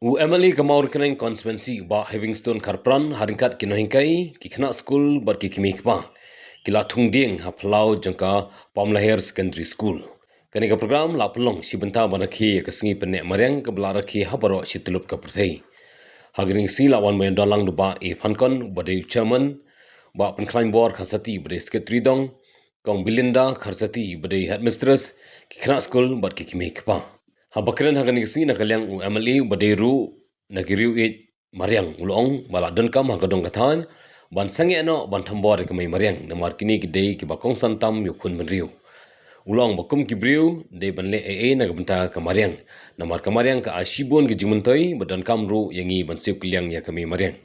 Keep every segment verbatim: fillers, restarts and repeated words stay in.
U M L A ka Mawryngkneng Constituency, Bah Heavingstone Kharpran, ha ryngkat ki nonghikai, ki khynnah skul bad ki kmie kpa, ki la thung dieng ha phyllaw jong ka Pamlaher Secondary School. Kane ka program la pynlong shi bynta ban rakhe ïa ka sngi pynneh mariang kaba la rakhe ha baroh shi tylli ka pyrthei. Ha kane ka sngi la wan ban ïadon lang da u Bah A Phankon, uba dei u chairman, Bah Pynkhlaiñbor Kharsati, uba dei secretary dong, Kong Belinda Kharsati, uba dei headmistress, ki khynnah skul bad ki kmie kpa. Haba kren ha kane ka sngi na ka liang u M L A, uba dei ruh na ki riew ïeit mariang, u la ong ba la donkam ha ka dong ka thaiñ ban sangeh noh ban thombor ïa ka mei mariang, namar kine ki dei kiba kongsan tam ïa u khun bynriew. U la ong ba kum ki briew dei ban leh ei ei na ka bynta ka mariang, namar ka mariang ka ai shibun ki jingmyntoi, ba donkam ruh ïa ngi ban siew kylliang ïa ka mei mariang.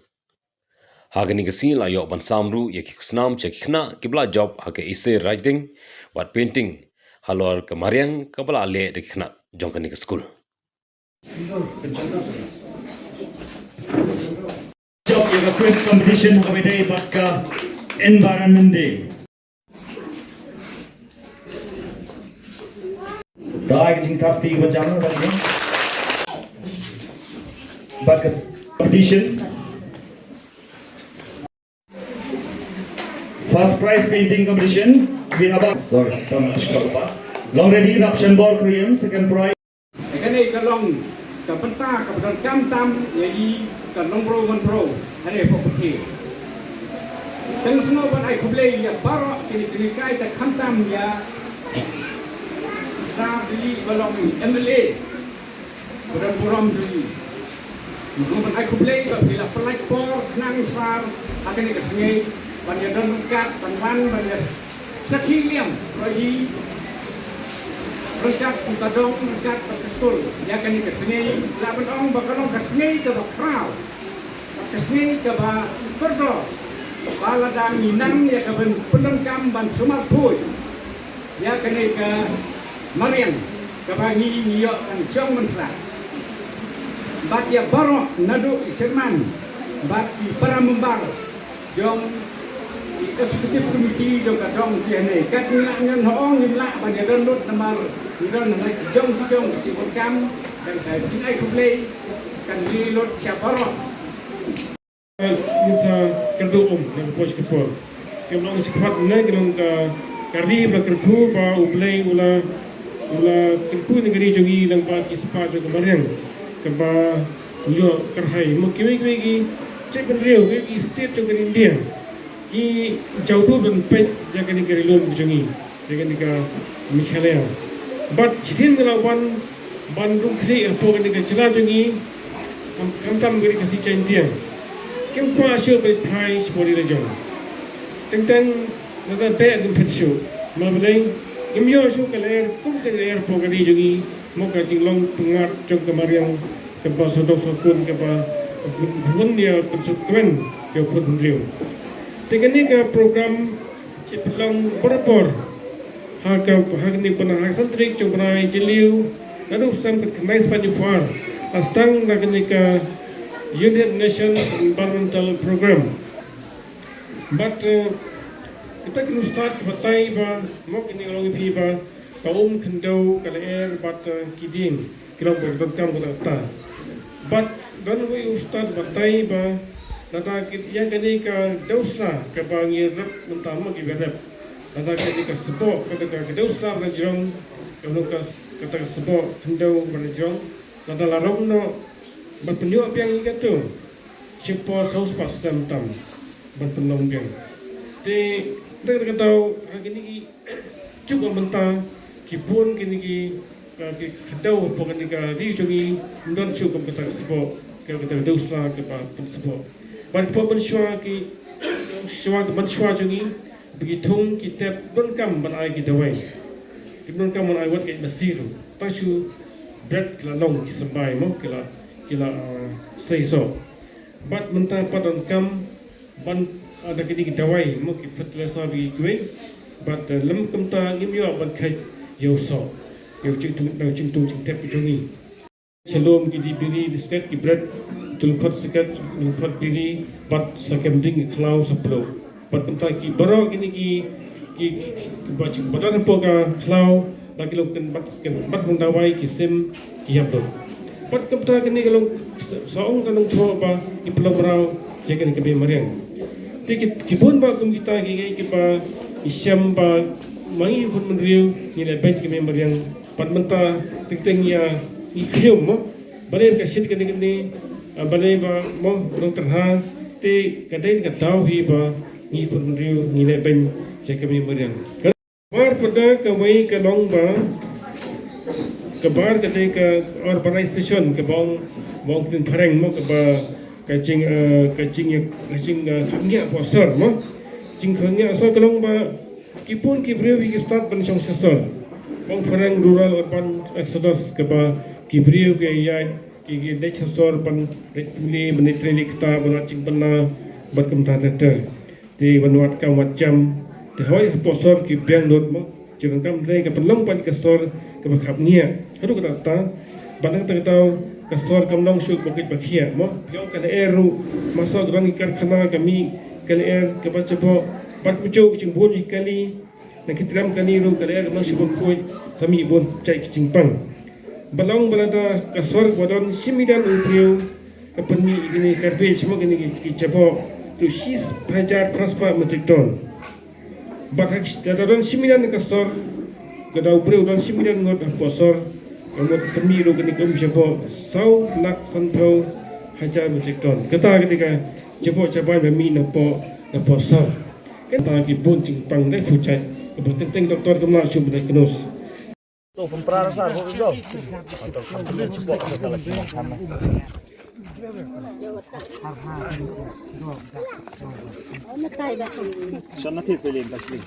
Ha kane ka sngi la ïoh ban sam ruh ïa ki khusnam sha ki khynnah kiba la jop ha ka essay writing bad painting halor ka mariang kaba la leh da ki khynnah jong kane ka skul. Jop ïa ka quiz competition ha kawei de bad ka Environment Day. Da ai ka jingtap ti ba jam ba ni. Bad ka competition. First prize painting competition. We have a, sorry, don't know. Long ready, Rapshan Bor Korean, second prize. Kane ka long ka bynta kaba donkam tam ïa i ka nongbro ngongbro hangne hapoh pyrthei. Te nga sngewbha ban ai khublei ïa baroh kine kine kai, te khamtam ïa i Sir Dilli ba long M L A ba don burom jong ngi. Nga sngewbha ban ai khublei ba phi la pynlait por khnang sar ha kane ka sngi ban ïadon ryngkat, ban wan ban ïa sakhi liam ïa i ryngkat u ka dong, ryngkat bad ka skul ïa kane ka sngi. Lah ban ong ba ka long ka sngi kaba khraw, ka sngi kaba kordor, ba lada ngi nang ïa ka ban pyndonkam ban sumar phuh ïa kane ka mariang kaba ngi ngi ïoh kan jong mynstep. Bad ïa baroh naduh i chairman bad i para member jong i executive committee jong ka dong ki hangne. Kat ngi ngan ong ngim lah ban ïa download namar ngi don hangne ki jong ki jong ki jingdonkam, dan ka jingai khublei kan ïa lut sha baroh. Mynta kyrduh um na ka por sha ka por. Ka long sha khmat ne ka long ka, ka ri ba kyrkhu ba U Blei u la, u la kyrkhu na ka ri jong ngi lyngba ki spah jong ka mariang kaba u ïoh kyrhai. Mo kiwei kiwei ki jaitbynriew, kiwei ki state jong ka India ki jaw duh ban peit ïa kane ka ri lum jong ngi. Ïa kane ka Meghalaya. Bad shisien ka la wan ban rung khlieh hapoh kane ka jylla jong ngi, kham, khamtam ka ri Khasi Jaiñtia. Kim kwah shuh ban phai shapoh ri la jong. Teng teng lada beh ngim phet shuh. Namar balei? Ngim ïoh shuh ka lyer kum ka lyer hapoh ka ri jong ngi. Mo ka jinglong pyngngad jong ka mariang kaba sawdong sawkun kaba bun ïa pynsuk kmen ïa u khun bynriew. Te kane ka program Ki pynlong barabor ha ka, ha kane ka bnai, ha ka san tarik jong u bnai Jylliew, naduh san khatkhyndai spah hynñiewphew ar, la sdang da kane ka United Nations Environmental Program. Bad, eh, kita ki nongstad ki batai ba, mo kine ki long ïa phi ba, ka um, khyndew, ka lyer bad, eh, ki dieng ki long ba donkam kata kata. Bad don uwei u stad batai ba lada ki, ïa kane ka dewsla kaba ngi rep mynta, mo kiba rep, lada kane ka sboh, kata ka dewsla ba la jrong, ka long ka, kata ka sboh khyndew ba la jrong, lada la rong noh ban pynïoh biang ïa kato, shipor saw spah snem tam ban pynlong biang. Te da kata ka daw ha kine ki juk mynta ki bun kine ki, eh, ki khyndew hapoh kane ka ri jong ngi ym don shuh kum kata ka sboh, ka, kata ka dewsla kaba pynsboh. Bad hapoh mynshuwa ki, shuwa ki mynshuwa jong ngi ba ki thung ki tep donkam ban ai ki dawai. Ki donkam ban ai wat ka masi ruh. Tang shu bret ki la long, ki symbai mo, ki la, ki la, eh, sei soh. Bad mynta pat donkam ban, ah, da kine ki dawai mo, ki fertilizer bad kiwei. Bad, eh, lym kumta ngim ïoh ban kheit ïa u soh, ïa u jingtung, ïa u jingtung jingtep jong ngi. Sha lum ki dih biri, biscuit, ki bret, ki lyngkot sigaret, lyngkot biri, bad sa kem ding ki khlaw, sa pluh. Bad kumta ki baroh kine ki, ki, ki, ki ba, ba don hapoh ka khlaw, ba ki long ken bat, ken bat hang dawai, ki sim, ki ïap lut. Bad kumta kine ki long Sa ong ka nongthoh ba ngi pynlong mraw ïa kane ka mei mariang. Te ki, ki bun ba kum kita ki ngi kiba ngi shem ba ma ngi khun bynriew ngi leh beiñ ka mei mariang. Pat mynta teng teng ïa ngi khñium mo. Balei ka shit kane kane, ah, balei ba mo nongtyrha te ka dei ka daw hi ba ngi khun bynriew ngi leh beiñ ïa ka mei mariang. Bar pada kawei ka long ba ka bar ka dei ka urbanization ka bong bong tin phareng mo ka ba ka jing, eh, ka jing ka jing, eh, kham ngiah por sor mo. Jing kham ngiah sor ka long ba ki bun ki briew ki start ban shong sha sor. Bong phareng rural urban exodus ka ba ki briew ki ïaid ki ki dei sha sor ban dei pule ban dei trei lei kata ban jing ban na ban kumta ter ter. Te wan wat kam wat jam. Te hoi hapoh sor ki biang lut mo. Jingkam te ka pynlong ban ka sor kaba khap ngiah. Haduh kata ta ban kata kata ka sor kam long shu ba kit ba khiah mo. Biang ka lyer ruh ma sor ka dang ki karkhana ka mih ka lyer kaba chapok. Bat mujuk jingbun ki kali na ki tram kali ruh ka lyer kam long shu ba khuid sa mih bun jait ki jingpang. Ba long ba lada ka sor ba don shimidan u briew ka pynmih ïa kine garbage mo kine ki, ki jabok tu shi hajar phra spah metric ton. Bad ha ka don shimidan ka sor ka dau briew don shimidan ngut ha ka sor ka mut pynmih ruh kine kum jabok saw lak sanphew hajar metric ton. Kata kata ka jabok jabai ba mih na po na po sor. Kata ki bun jingpang dei phu jait ka bun teng teng doktor kam lah shu bynta knus. To pynpra rasa ruh do. Atau kan tu cukup ada salah cuma sama. Sana ti pelin pasti.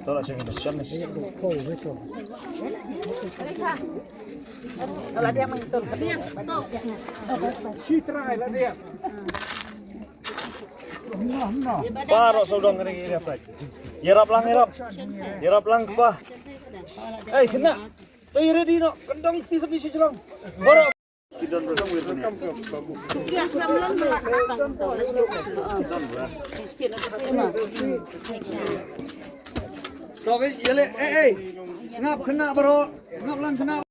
Tolak sini sana. Kalau dia mentul. Sitra lah dia. Baroh sawdong kane ka ïarap. Ïarap lang ïarap. Ïarap lang kpa. Hei kena. To ïa ready noh. Kyndong ti sambi shu jrong. Baroh. To ïa leh eh eh. Sngap kena baroh. Sngap lang kena.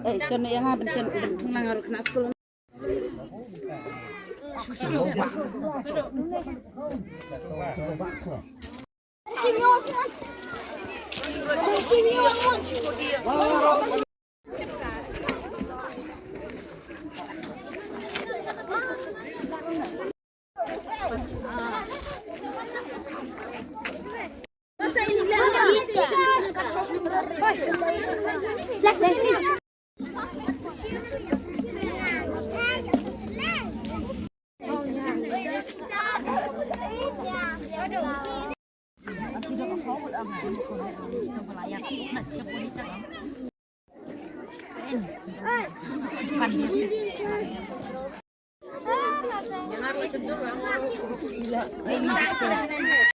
Eh, shen ïa nga ban shen ban thung lang ruh kena skul.